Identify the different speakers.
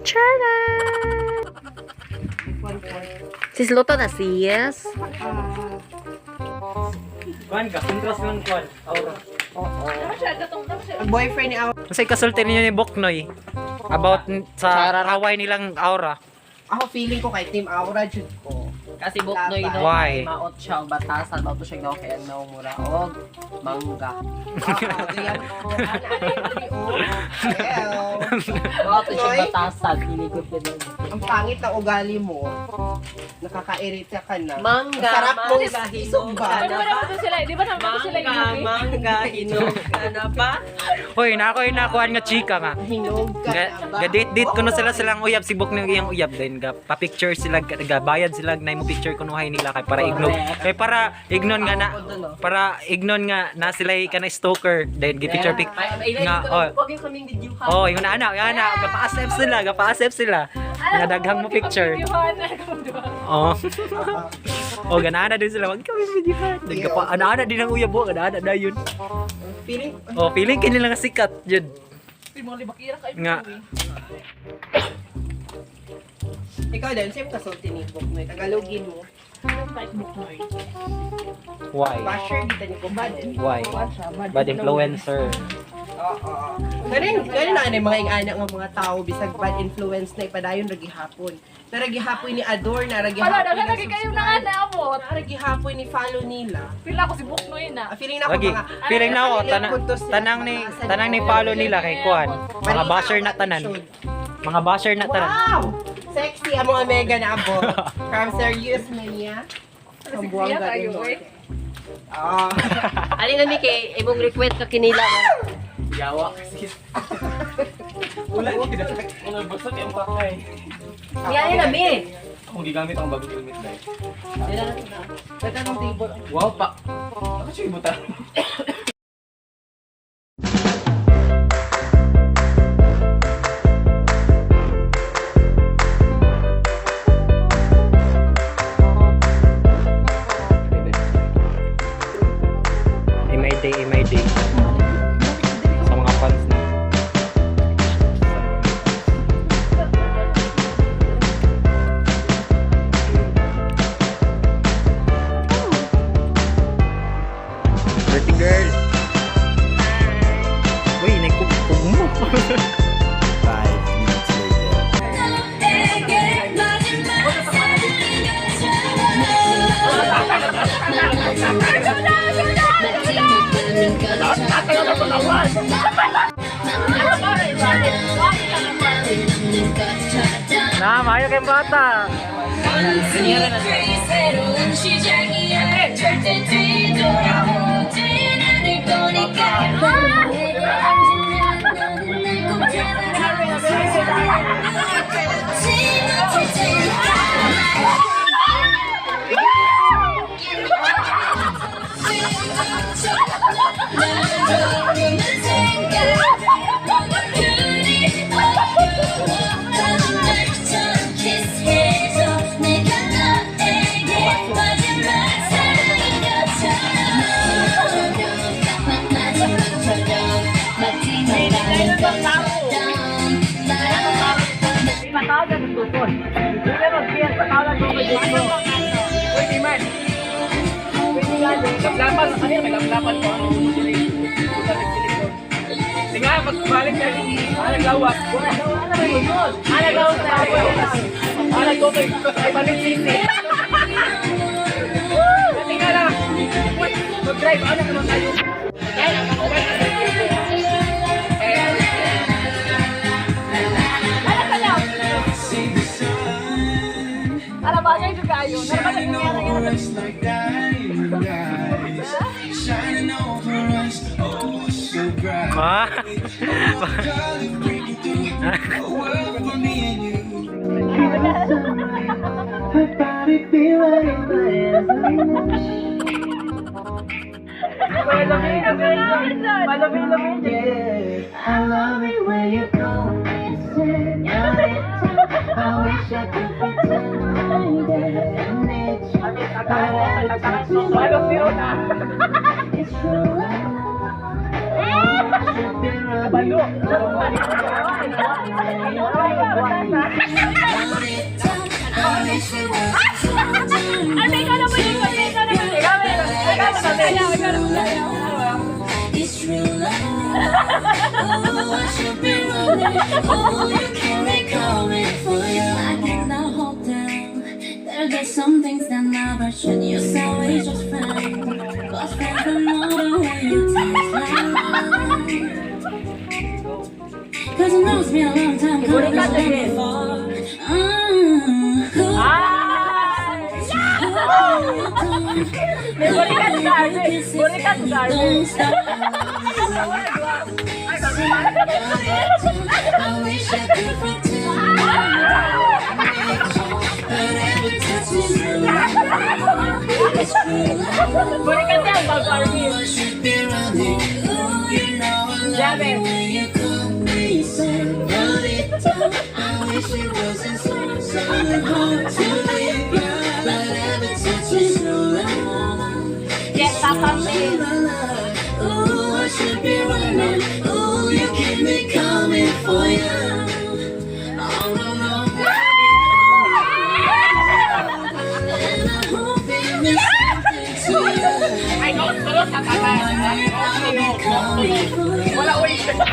Speaker 1: Charot! Sis, luto na sis.
Speaker 2: Kuan ka, contrast lang kuan. Aura.
Speaker 3: Ang boyfriend ni Aura.
Speaker 2: Kasi kasulti ninyo ni Boknoy about sa away nilang Aura.
Speaker 3: Ako feeling ko kay Team Aura jud ko.
Speaker 4: Kasi Boknoy no,
Speaker 2: Why?
Speaker 4: Maot siya og batasan, maot siya daw kay ano mura og mangga.
Speaker 3: Oo, kaya ano.
Speaker 4: Maot siya
Speaker 3: Noy?
Speaker 4: batasan, ilikod ko nun.
Speaker 3: Ang pangit na ugali mo. Nakakairita ka na.
Speaker 4: Mangga,
Speaker 3: Ang sarap mong
Speaker 4: mangga, hinog
Speaker 3: isugba.
Speaker 4: ka
Speaker 5: Di
Speaker 4: na
Speaker 5: ba
Speaker 4: ba?
Speaker 5: naman to sila? Di ba naman to sila
Speaker 4: Mangga,
Speaker 5: yung
Speaker 4: mangga, hinog ka na ba?
Speaker 2: Hoy, na ako yung nakuan nga chika nga.
Speaker 3: Hinog ka
Speaker 2: Ga,
Speaker 3: na ba?
Speaker 2: ga date date kuno sila silang uyab si Boknoy iyang uyab din ga pa picture sila ga, ga bayad sila na mo picture kunuhay nila kay para ignon kay para ignon nga na para ignon nga na sila kana stalker then gi picture pic nga oh.
Speaker 4: Huwag yung kaming video ha.
Speaker 2: Oh, yung ana, yung ana, ga pa-accept sila, ga pa-accept sila. Nga daghang mo picture. Oh. Oh, ganana din sila. Wag kami videohan. Ga pa ana din ang uyab oh, ganana dayon.
Speaker 3: Feeling
Speaker 2: Oh, feeling kini lang nga sikat jud. Nga.
Speaker 3: Ikaw din, same kasulti ni Boknoy. Tagalogin mo.
Speaker 2: Why?
Speaker 3: Basher kita ni ko bad.
Speaker 2: Why? Bad influencer.
Speaker 3: Oo. Ganin, ganin na ano yung mga ingana nga mga tao bisag bad influence na ipadayon ra gihapon. Na ra gihapon ni adore, na ra
Speaker 5: Wala,
Speaker 3: gihapon
Speaker 5: daghan lagi kayo na nga naabot.
Speaker 3: Na ra gihapon ni follow nila.
Speaker 5: Pila ko si Buknoy na.
Speaker 3: Ah, feeling na ako
Speaker 2: Lagi,
Speaker 3: mga
Speaker 2: feeling na ako
Speaker 3: feeling
Speaker 2: tanang
Speaker 3: ko to sila
Speaker 2: tanang ni
Speaker 3: batasan
Speaker 2: tanang ni
Speaker 3: ko.
Speaker 2: follow nila kay kuan. Mga
Speaker 3: Mali
Speaker 2: basher
Speaker 3: ang
Speaker 2: na tanan.
Speaker 3: attitude.
Speaker 2: Mga basher na tanan.
Speaker 3: Wow! Sexy among Omega na abot. From Serious Mania. Ang buwang
Speaker 5: tayo,
Speaker 3: galing.
Speaker 5: eh.
Speaker 3: Ah.
Speaker 4: Alin na mi kay imong request ka kinila.
Speaker 6: Yawa kasi. Wala kita. Wala basta yung bakay.
Speaker 4: Ni na mi.
Speaker 6: Akong gigamit ang bagong helmet dai.
Speaker 3: Ganda ng table.
Speaker 6: Wow pa. Ako siya ibuta.
Speaker 2: In my day, in my day. Sa mga fans na. Pretty girl. Uy, nagkukog mo.
Speaker 7: 5 minutes later.
Speaker 2: Na, maayo kayong bata.
Speaker 8: 새로운 시작이야 절대 뒤돌아보진 않을 거니까 내게 앉으면 너는 날꼭 잡아 세상을 놓지 못할 테니까. 난 조금은 생각 뭐가 그리 어려워 날처럼 키스해줘 내가 너에게 마지막 사랑인 것처럼 마지막처럼 마지막 밤인 것처럼
Speaker 6: Laplapan ano may laplapan ko. Tinga magbalik ka. Ana gawas. Ana gawas na ako. Ana go kay kay balik sisi. Tinga na. Mag-drive ana naman tayo.
Speaker 5: Ala ka lang. Ala bagay jud kayo. Narama na nangyari
Speaker 2: Ma?
Speaker 8: I love it when you call me señorita. I wish I could pretend I didn't need you, but I do too. It's true, I know. I should be
Speaker 6: Kabalo.
Speaker 8: I wish it wasn't so
Speaker 5: Ay, ikaw na ba yun? Ikaw na ba yun?
Speaker 6: Ikaw na ba
Speaker 5: Ikaw, ikaw na ba?
Speaker 8: It's real love. Oh, I should be running. Oh, you keep me coming for you.
Speaker 7: I cannot hold down. There are some things that never should. You say we just friends, but friends don't know the way you taste like. 'Cause I know it's been a long time coming,
Speaker 6: Burikat
Speaker 7: but
Speaker 6: again.
Speaker 7: before.
Speaker 6: Ah! May balikan sa Arvin. Balikan sa Arvin.
Speaker 7: Don't stop.
Speaker 8: I wish I could pretend. But every touch is real love. It's real love.
Speaker 6: Balikan yan bago Arvin.
Speaker 8: I should be running. Oh, you know I love it when you call me señorita. I wish it wasn't so, so hard to leave you. But every touch is real love.
Speaker 5: Yes, tatansin.
Speaker 8: Ooh, I should be running. Ooh, you keep me coming for you. All along, and I hope it means something to you.
Speaker 6: Ay, no, tulog sa
Speaker 8: I'll be coming for you.
Speaker 6: Wala, wait.